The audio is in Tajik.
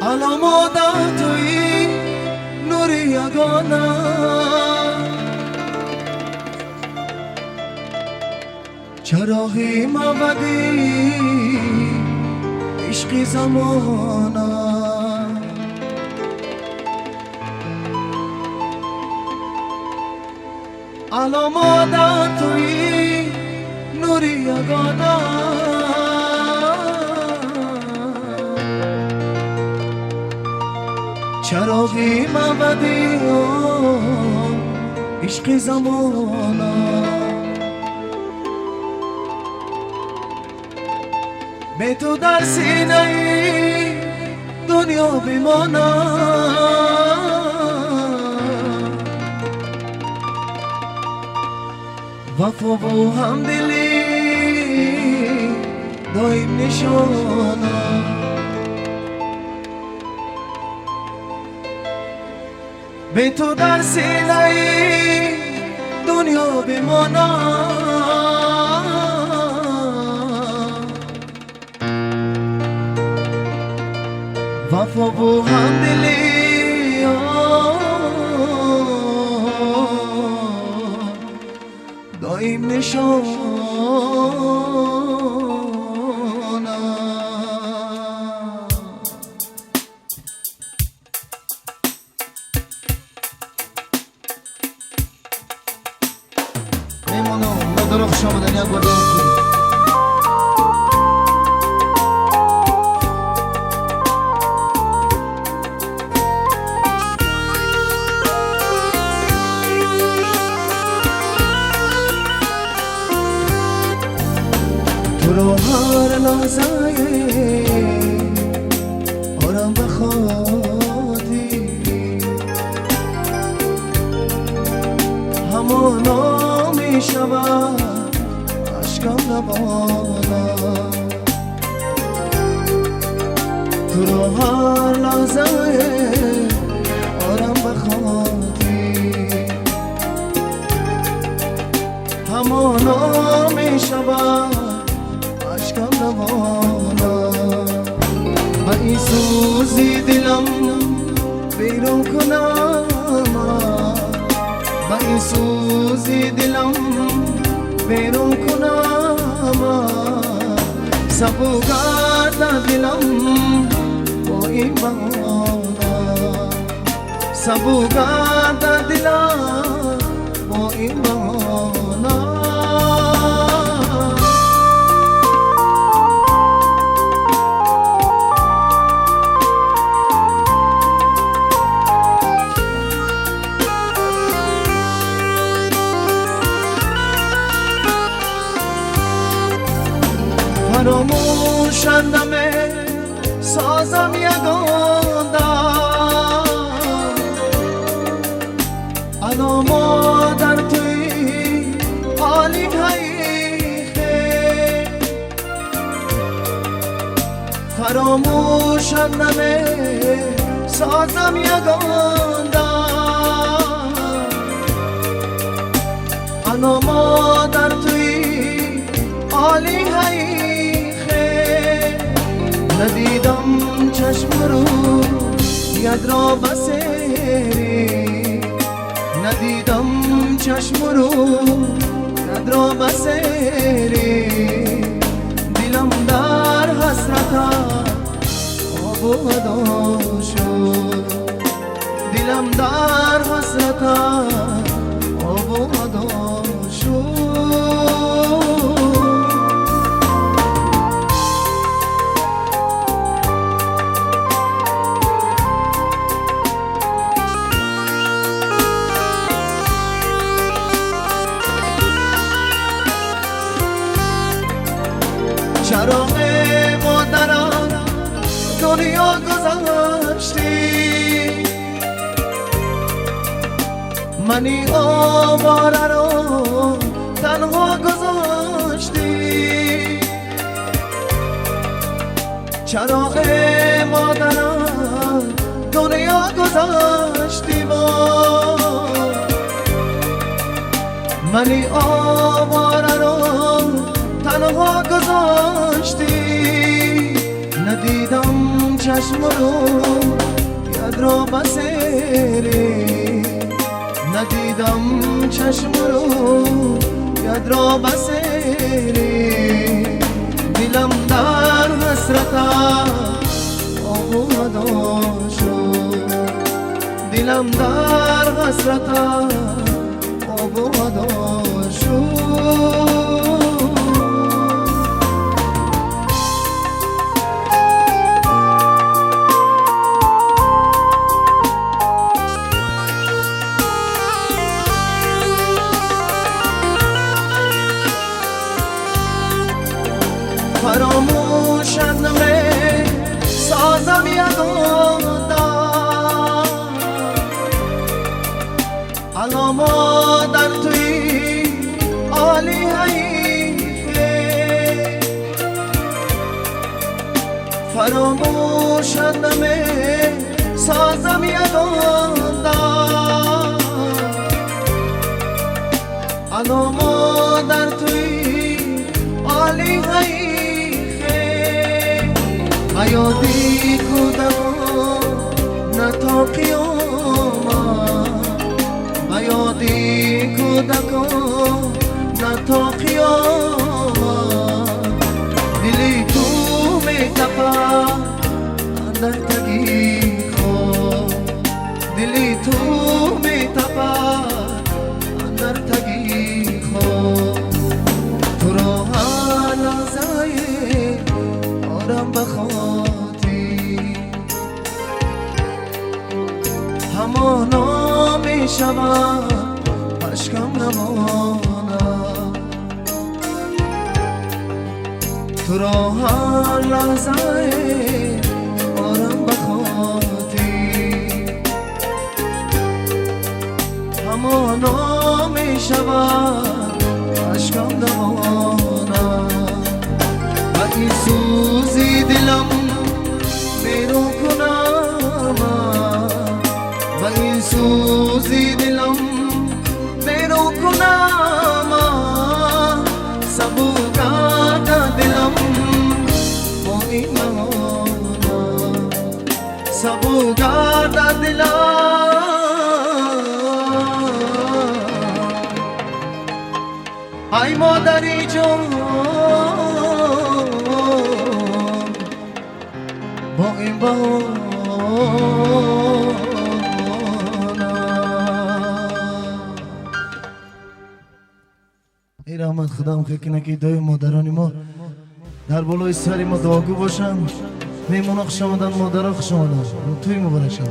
Аламода туи нури ягона, чароғи мабади ишқи замона. Аламода туи нури ягона, чароғи мабади ишқи замона. Бе ту дар синаи дунё бимонам, вафову ҳамдилӣ доим нишона. Бе ту дар синаи дунё бимонам, вафову ҳамдилӣ доим нишона. Меҳмонон, модаро хуш омадан, як бор дигар кунед. Туро ҳар лаҳзае орам ба хотир, ҳамоно мешавад ашкам равона. Туро ҳар лаҳзае орам ба хотир, ҳамоно мешавад ашкам равона. Ба ин сӯзи дилам берун кунам, ба ин сӯзи дилам берун кунам, сабу гарда дилам бо ин баҳона, сабу гарда дилам бо ин баҳона. Фаромӯшандаме созам ягон дам, ало модар туи олиҳаи хел. Фаромӯшандаме созам ягон дам, ало модар туи олиҳаи. Надидам чашм рӯ ядро басери, надидам чашм рӯ ядро басери, дилам дар ҳасрата обу адо шуд, дилам дар ҳасрата обу адо шуд. Чароғи модарам дунё гузаштӣ, мани овораро танҳо гузоштӣ. Чароғи модарам дунё гузаштӣ, мани овораро танҳо гузоштӣ. Надидам چشم رو یاد رو بسیری ندیدم چشم رو یاد رو بسیری دلم در حسرت آب شد دلم در حسرت آب شد. فراموشت نمی سازم یگانه علاما در توی عالی حیفه فراموشت نمی سازم یگانه علاما در توی عالی حیفه یادی کودکان نه تا قیامت یادی کودکان نه تا قیامت دلی تو می تپد اندر تگی خود دلی تو می تپد اندر تگی خود تو را هر لحظه آرام بخاطی همانا می شود اشکم روانه تو را هر لحظه آرام بخاطی همانا می شود اشکم روانه و این سوزی دلم بیرون کنم و این سوزی دلم بیرون کنم سبوکات دلم با این بهانه سبوکات دلم ای مادری جان با این بهانه. ای رحمت خدام که که دوی مادران ما در بالای سر ما دعاگو باشن. میمونا خوش آمدن، مادرها خوش آمدن، توی مبارک شد.